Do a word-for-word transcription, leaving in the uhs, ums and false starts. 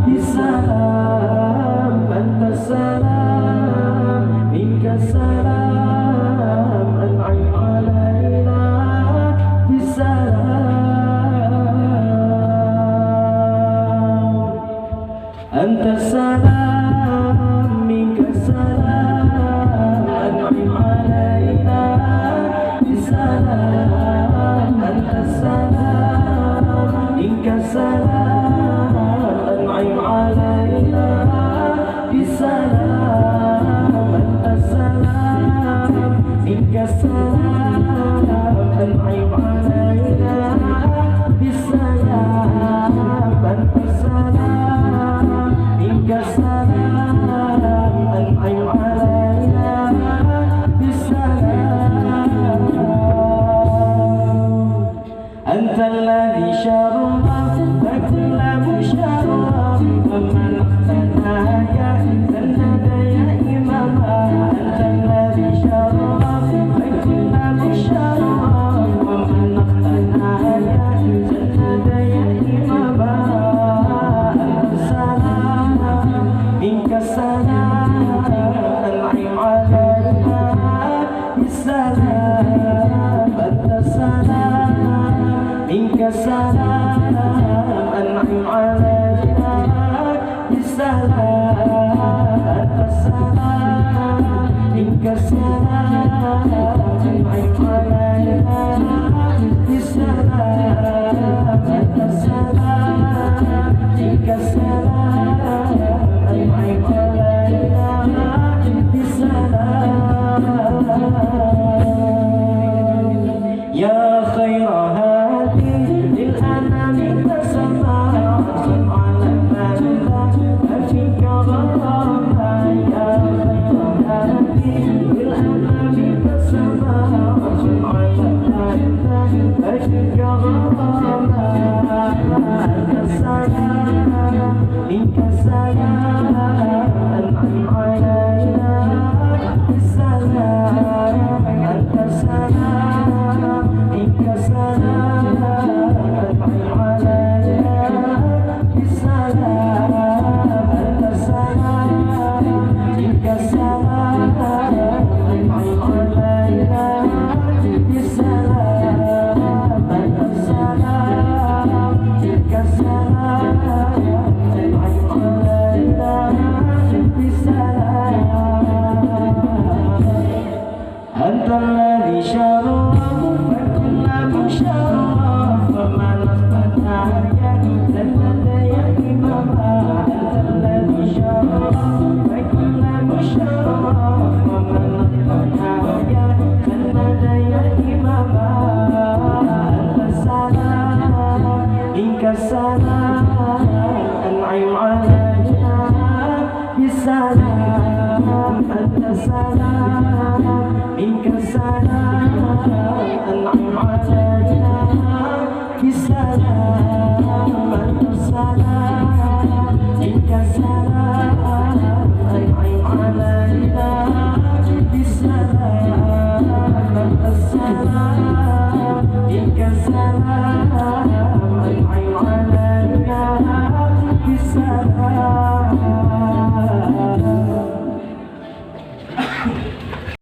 Bissalam, antas salam, minkas salam, an'im alaina, bissalam. Antas salam, minkas salam, an'im alaina, bissalam. Antas salam, minkas salam, an'im alaina, bissalam. Antas salam, minkas salam, an'im alaina, bissalam. Antas salam, minkas salam, an'im alaina, bissalam. Antal ladzi syarrafta kulla musharraf wa manahtana ya sanada ya imama. Antal ladzi syarrafta kulla musharraf wa manahtana ya sanada ya imama. Antas salam, minkas salam, an'im alaina, bissalam. Antas salam, minkas salam, an'im alaina, bissalam. Antas salam, minkas salam, an'im alaina, bissalam. Antas salam, minkas salam, an'im alaina, bissalam. Ya khaira hadin lil anami tasama ala man la afika barama. Ya khaira hadin lil anami tasama ala man la afika barama. Antas salam, minkas salam, an'im alaina, bissalam. Antas salam, minkas salam, an'im alaina, bissalam. Antas salam, minkas salam, an'im alaina, bissalam. Antas salam, minkas salam, an'im alaina, bissalam. Antal ladzi syarrafta kulla musharraf wa manahtana ya sanada ya imama. Antal ladzi syarrafta kulla musharraf wa manahtana ya sanada ya imama. Antas salam, minkas salam, an'im alaina, bissalam. Antas salam, minkas salam, an'im alaina, bissalam. Antas salam, minkas salam, an'im alaina, bissalam. Antas salam, minkas salam,